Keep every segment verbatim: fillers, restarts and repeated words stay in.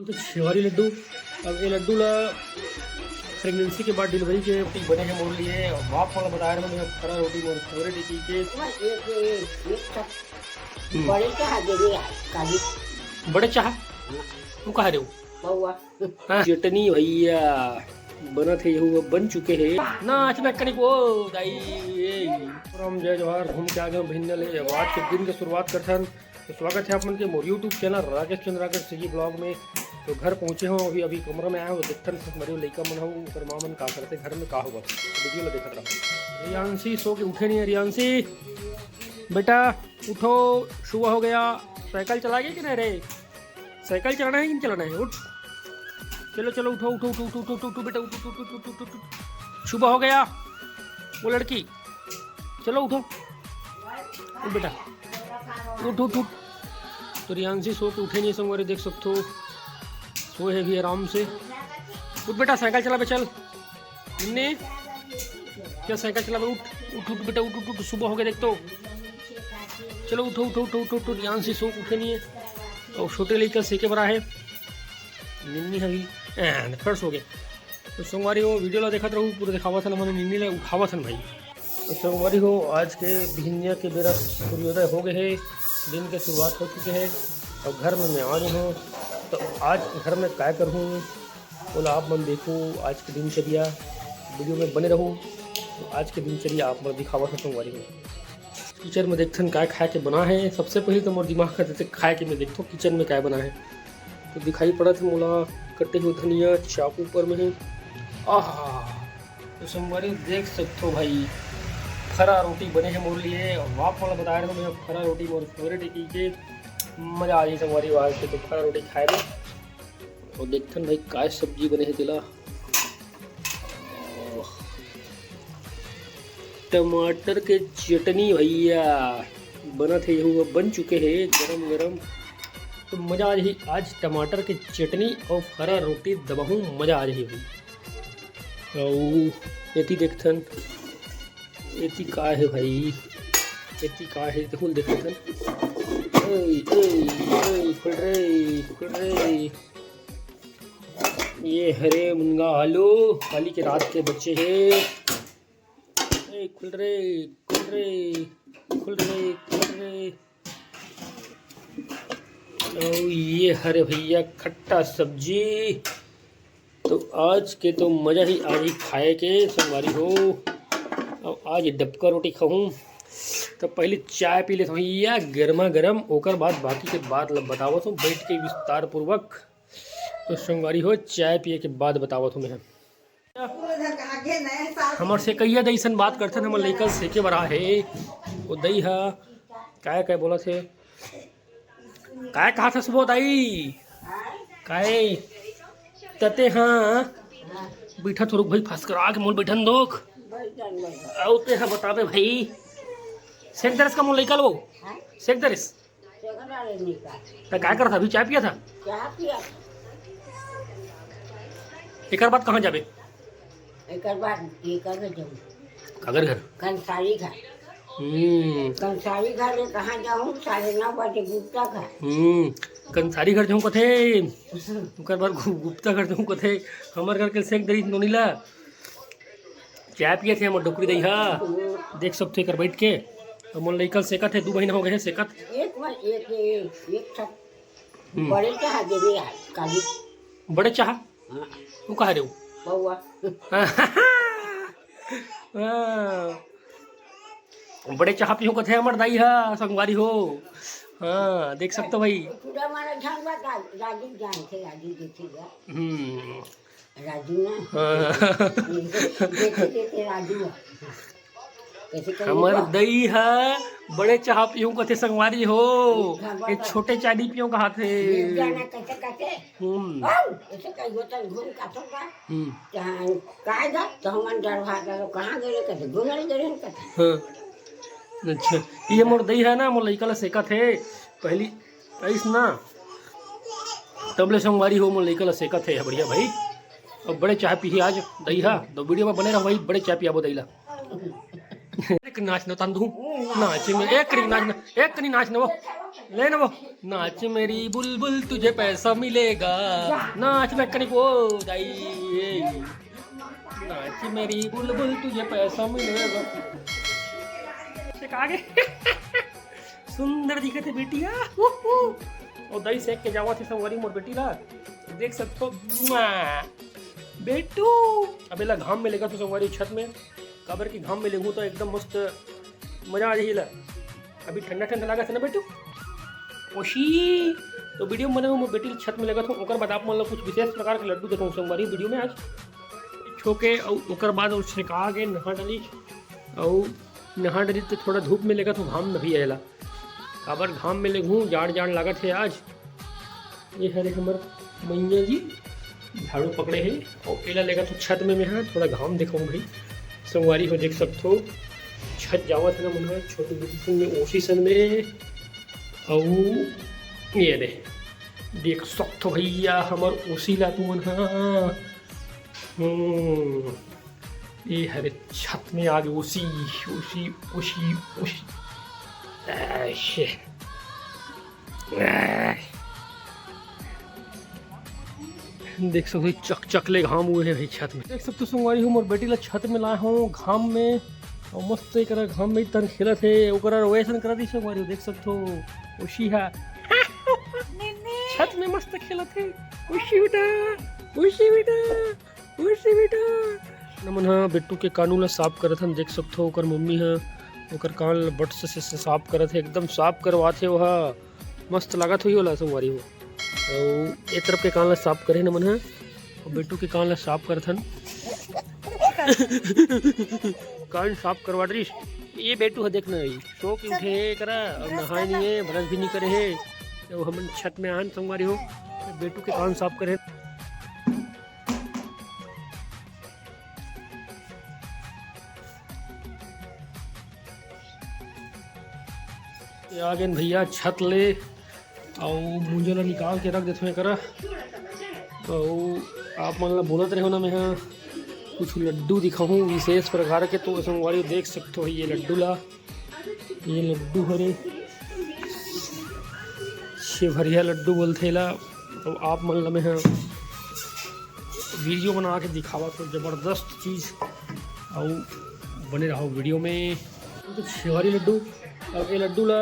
तो छेवारी लड्डू, अब ये लड्डू ला प्रेगनेंसी के बाद डिलीवरी के बने हैं मोर लिए। बाप वाला बताए रहे, मैं फरा रोटी मोर फेवरेट है के। बड़े चाह दे दे यार, काली। बड़े चाह? तू कहा रहे हो? बउआ। हाँ। चटनी भैया बनत है, यहू अब बन चुके हैं। ना अचानक कनिक वो दाई, ए। राम जय जोहार, घूम के आ गए भिन्न ले। अब आज के दिन के शुरुआत करथन। तो स्वागत है आप मन के मोर YouTube channel Rakesh Chandrakar CG blog में। तो घर पहुँचे हो अभी, अभी कमरा में आए हो, देखथन संगवारी हो लइका मन हो, ओकर माँ मन का करथे घर में, का होवत वीडियो में देखत रहो। रियांशी सो के उठे नहीं है। रियांशी बेटा उठो, सुबह हो गया। साइकिल चला गई कि नहीं रे? साइकिल चलाना है कि नहीं चलाना है? उठ, चलो चलो उठो उठो उठो उठो उठो उठो बेटा, उठ उठ उठ उठ उठ उठ उठ। सुबह हो गया। वो लड़की, चलो उठो, उठ बेटा, उठ उठ उठ। तो रियांशी सो के उठे नहीं संगवारी, देख सकते हो सोए है भी आराम से। उठ बेटा, साइकिल चला बे, चल। निन्नी, क्या साइकिल चला बे? उठ उठ उठ बेटा, उठ उठ उठ, सुबह हो गया देख तो। चलो उठो उठो उठो उठो उठो, रियांशी सो के उठे नहीं है। और छोटे लइका सेके बरा है निन्नी, अभी फ्रेश हो गए। तो संगवारी हो वीडियो ला देखत रहू, पूरा दिखावत हन, हमन निन्नी ला उठावत हन भाई। तो संगवारी हो, आज के भिनिया के बेरा सूर्योदय हो गए है, दिन के शुरुआत हो चुके है। और घर में मैं आ गए हूँ, तो आज घर में काय करहूँ, ओला आप मन देखो आज के दिनचर्या, वीडियो में बने रहू। तो आज के दिनचर्या आप मन दिखावत हूँ संगवारी हो। किचन में देखथन काय खाए के बना है। सबसे पहले तो मोर दिमाग का देते खाए के, मैं देखथों किचन में काय बना है। तो दिखाई पड़त है मोला कटे हुए धनिया, चाकू ऊपर में है। आहा, तो संगवारी देख सकथो भाई, फरा रोटी बने है मोर लिए। और आप मोला बताए रहे, मैं फरा रोटी मोर फेवरेट है, के मजा आ जाए संगवारी हो आज के तो फरा रोटी खाए में। और देखथन भाई काय सब्जी बने है तेला। टमाटर के चटनी भैया बनत है, यहू अब बन चुके है गरम गरम। तो मजा आ जाही आज टमाटर के चटनी और फरा रोटी दबाहूँ, मजा आ जाही भाई। और एती देखथन, एती का है भाई, एती का है, देखो देखथन। ओए, ओए, ओए, खुल रे, खुल रे। ये हरे मुनगा आलू, काली के रात के बचे हैं। ए, खुल रे, खुल रे, खुल रे, खुल रे। ओ, ये हरे भैया खट्टा सब्जी। तो आज के तो मजा ही आज ही खाए के संगवारी हो। अब आज डबका रोटी खाऊं, तो पहले चाय पी लेता हूँ भैया गर्मा गर्म, ओकर बाद बाकी के बात ल बतावत हूँ बैठ के विस्तार पूर्वक। तो संगवारी हो, चाय पिए के बाद बतावत हूँ मैं। हमर से कहिया दई सन बात करथन, हमर लइका सेके बर आहे। वो दई ह काय काय बोलत हे, काय कहा था सुबह दाई? काय तते हाँ बैठा थोरुक भाई, फसकरा के मोल बैठन दोख। अउ ते ह बताबे भाई, सेक दरस का मोल लइका लो, सेक दरस। त काय करत अभी? चाय पिया था? चाय पिया। एकर बाद कहाँ जाबे? एकर बाद एकर घर जाऊँ। काकर घर? कंसारी घर। हम्म। कंसारी घर में कहाँ जाऊँ? साढ़े नौ बजे गुप्ता घर। हम्म। कंसारी घर जाऊँ कथे। ओकर बाद गु-, गुप्ता घर जाऊँ कथे। हमर घर के सेक दरी नोनी ला। चाय पियत हे हमर डोकरी दई हा, देख सकथो एकर बैठ के। अउ मोर लइका सेकत हे, दू महीना हो गए हे सेकत। एक बार एक, एक, एक ठक हम्म। बड़े चाह देबे यार, काली। बड़े चाह? हाँ। तू कहा रे हो? बउआ। हाँ। बड़े चाह पीहूँ कथे हमर दाई हा, संगवारी हो। हाँ, देख सकथो भाई। पूरा मारा झन बता, राजू जान थे, राजू देखे जा। हम्म। राजू ना। हाँ। देखे देखे राजू है। कैसे कैसे हमर बा? दई ह बड़े चाह पीहूँ कथे संगवारी हो। हाँ, ये बता। छोटे चाय नहीं पीहूँ कहा थे। ये जाना कैसे कैसे? हम्म। आओ, ऐसे कहियो तो घूम का तो बा। हम्म। कहाँ, कहाँ जा? तो हमन डर भाग गए, कहाँ गए कहते, घूमने गए कहते। हाँ। अच्छा, ये मोर दई है ना, मोर लइका ला सेकत हे। पहली आइस ना, तब ले संगवारी हो, मोर लइका ला सेकत हे बढ़िया भाई। अब बड़े चाय पीही आज दई हा, तो वीडियो में बने रहो भाई, बड़े चाय पियाबो दई ला। एक नाच न तंदू, नाच में एक करी नाच न, एक करी नाच न वो। ले ना वो। नाच मेरी बुलबुल, तुझे पैसा मिलेगा। नाच मैं कनिक वो दाई। नाच मेरी बुलबुल, तुझे पैसा मिलेगा। से कहा के सुंदर दिखत हे बेटी हा। उहू। अउ दही सेक के जावत हे संगवारी मोर बेटी ला। देख सकथो। मुआ। बेटू। अब एला घाम में लेगथों संगवारी छत में। काबर कि घाम में लेगहूं त एकदम मस्त मजा आ जाही ला। अभी ठंडा ठंडा लागत हे ना बेटू? ओशी। तो वीडियो में बने रहो, मोर बेटी ला छत में लेगथों, ओकर बाद आप मन ला कुछ विशेष प्रकार के लड्डू देखाहूं संगवारी वीडियो में आज। छोके अउ ओकर बाद अउ छिड़का के नहा डाली, अउ नहा डाली तो थोड़ा धूप में लेगथों, घाम में भी आएला। काबर घाम में लेगहूं, जाड़ जाड़ लागत हे आज। ये हरे हमर मैया जी झाड़ू पकड़े हे, अउ एला लेगथों छत में, मैं हा थोड़ा घाम देखाहूं भाई। संगवारी हो देख सकथो, छत जावत हे ना मन हा, छोटू दीदी संग में, ओसी संग में, अउ ये दे देख सकथो भैया हमर ओसी ला तुमन हा। हम्म, ये हरे छत में आगे ओसी, ओसी, ओसी, ओसी। ऐसे। देख सकथो, चक चक ले घाम उहे हे भाई छत में। देख सकथो संगवारी हो, मोर बेटी ला छत में लाए हंव घाम में, अउ मस्त एकरा घाम में तन खेलत हे, ओकरा वैसन करा दी संगवारी हो, देख सकथो, ओसी हा। छत में मस्त खेलत हे, ओसी बेटा, ओसी बेटा। खुशी बेटा। हमन हा बेटू के कानू ला साफ करत हन, देख सकथो ओकर मम्मी हा ओकर कान ला बट से, से, से साफ करत हे, एकदम साफ करवात हे ओहा। मस्त लागत होही ओला संगवारी हो। अउ ए तरफ के कान ला साफ करे हमन हा, अउ बेटू के कान ला साफ करत हन। कान साफ करवा डरिस। ये बेटू हा देख ना, सो के उठे हे करा, अउ नहाए नहीं हे, ब्रश भी नहीं करे हे। अउ हमन छत में आन संगवारी हो, बेटू के कान साफ करे। ये आ गेन भैया छत ले, अउ मुंजा ला निकाल के रख देथों एकरा। अउ आप मन ला बोलत रहेंव ना, मैं हा कुछ लड्डू दिखाहूं विशेष प्रकार के, तो संगवारी देख सकथो ये लड्डू ला। ये लड्डू हरे, छेभरिया लड्डू बोलथे एला। अउ आप मन ला मैं हा वीडियो बना के दिखावत हों, जबरदस्त चीज। अउ बने रहो वीडियो में। तो छेवारी लड्डू, अब ये लड्डू ला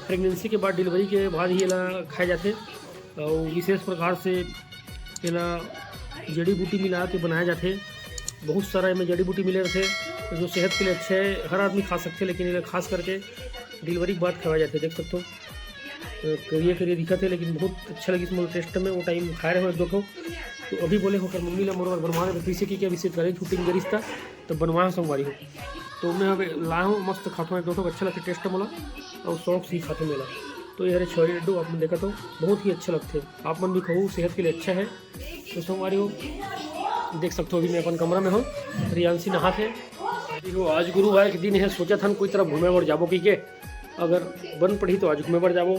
प्रेगनेंसी के बाद, डिलीवरी के बाद ही एला खाए जाथे। अउ विशेष प्रकार से एला जड़ी बूटी मिला के बनाया जाथे। बहुत सारा एमे जड़ी बूटी मिले रथे, जो सेहत के लिए अच्छा हे, हर आदमी खा सकथे, लेकिन एला खास करके डिलीवरी के बाद खवाए जाथे। देख सकथो, अ, करिया करिया दिखत हे, लेकिन बहुत अच्छा लगिस मोला टेस्ट में। वो टाइम खाए रहे एक दो ठो, तो अभी बोले होकर मम्मी ला मोर बर बनवा दे, तो पीछे की क्या विशेष करे, शूटिंग करिस था, तो बनवाए हों संगवारी हो। तो मैं अब लाए हों, मस्त खाथों, एक दो ठो अच्छा लगथे टेस्ट मोला, अउ शौक से ही खाथों मैं एला। तो ये हरे छेवारी लड्डू आप मन देखत हो, बहुत ही अच्छा लगथे, आप मन भी खाहू, सेहत के लिए अच्छा हे। तो संगवारी हो, देख सकथो, अभी मैं अपन कमरा में हों, रियांशी नहात हे। देखो, आज गुरुवार के दिन हे, सोचत हन कोई तरफ घूमे बर जाबो कहिके, अगर बन पड़ही तो आज घूमे बर जाबो,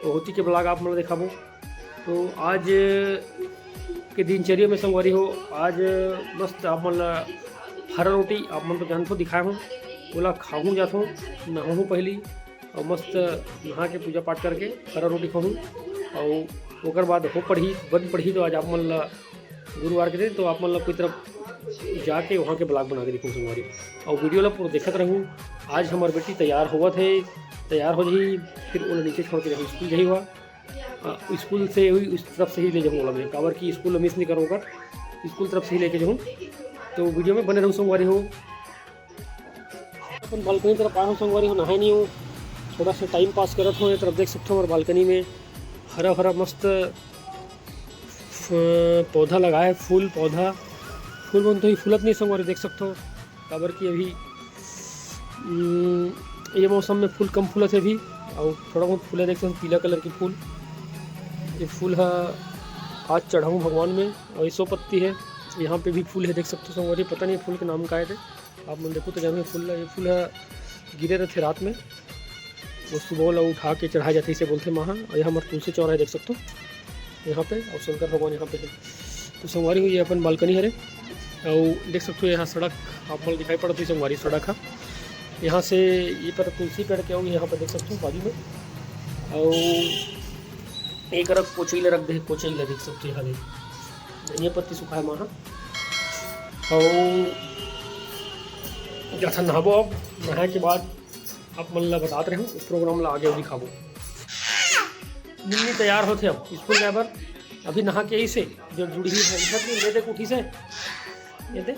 तो होती के ब्लॉग आप मन ला देखाबो। तो आज के दिनचर्या में संगवारी हो, आज मस्त आप मन ला हरा रोटी, आप मन तो जानथो, दिखाए हों, ओला खाहूं जाथों, नहाहूं पहली, अउ मस्त नहा के पूजा पाठ करके हरा रोटी खाहूं, अउ ओकर बाद हो पड़ही, बन पड़ही तो आज आप मन ला गुरुवार के दिन तो आप मन ला कोई तरफ जाके वहाँ के ब्लॉग बना के दिखाहूं संगवारी, अउ वीडियो ला पूरा देखत रहू। आज हमर बेटी तैयार होवत हे, तैयार हो जाही, फिर ओला नीचे छोड़ के जाहूं, स्कूल जाही हुआ। अ, स्कूल से ही, उस तरफ से ही ले जाहूं ओला मैं, काबर कि स्कूल ला मिस नहीं करूं ओकर, स्कूल तरफ से ही लेके जाहूं। तो वीडियो में बने रहू संगवारी हो। अपन बालकनी तरफ आए हों संगवारी हो, नहाए नहीं हों, थोड़ा सा टाइम पास करत हों। ये तरफ देख सकथो हमर बालकनी में हरा भरा मस्त फ-, पौधा लगा हे, फूल पौधा, फूल मन तो ही फूलत नहीं संगवारी, देख सकथो, काबर कि अभी, उम, ये मौसम में फूल कम फूलत हे अभी, अउ थोड़ा बहुत फूल हे, देख सकथो पीला कलर के फूल। ये फूल हा आज चढ़ाऊँ भगवान में, अउ ये सौ पत्ती हे, यहाँ पे भी फूल हे, देख सकथो संगवारी, पता नहीं फूल के नाम का हे ते। आप मन देखो तो जानहू फूल ला, ये फूल ह गिरे रथे रात में, वो सुबह ला उठा के चढ़ाए जाथे, इसे बोलथे माँ हा। अउ ये हमर तुलसी चौरा हे, देख सकथो यहाँ पे, अउ शंकर भगवान यहाँ पे हे। तो संगवारी हो, ये अपन बालकनी हरे, अउ देख सकथो यहाँ सड़क आप मन दिखाई पड़त होही संगवारी, सड़क ह यहाँ से ये पर तुलसी पेड़ के, अउ यहाँ पर देख सकथो बाजू में अउ एक रख कोचई ल रख दे, कोचई ल देख सकते हैं। धनिया पत्ती सुखाए मां ह। अउ जाथन नहाबो। अब नहाए के बाद आप मन ल बतात रहे हूँ, प्रोग्राम ला आगे दिखाबो। मुन्नी तैयार होथे अब स्कूल जाए बर। अभी नहा के इसे जो जुड़ी है, इधर भी ले दे उठी से, ये दे।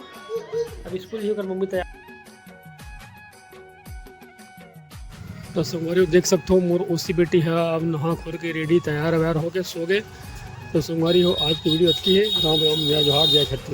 अब स्कूल ही कर मम्मी तैयार। तो संगवारी हो देख सकते हो, मोर ओसी बेटी है अब नहा खोर के रेडी, तैयार वैयार होके सो गए। तो संगवारी हो, आज की वीडियो अतकी है। राम राम, जय जोहार, जय छत्तीसगढ़।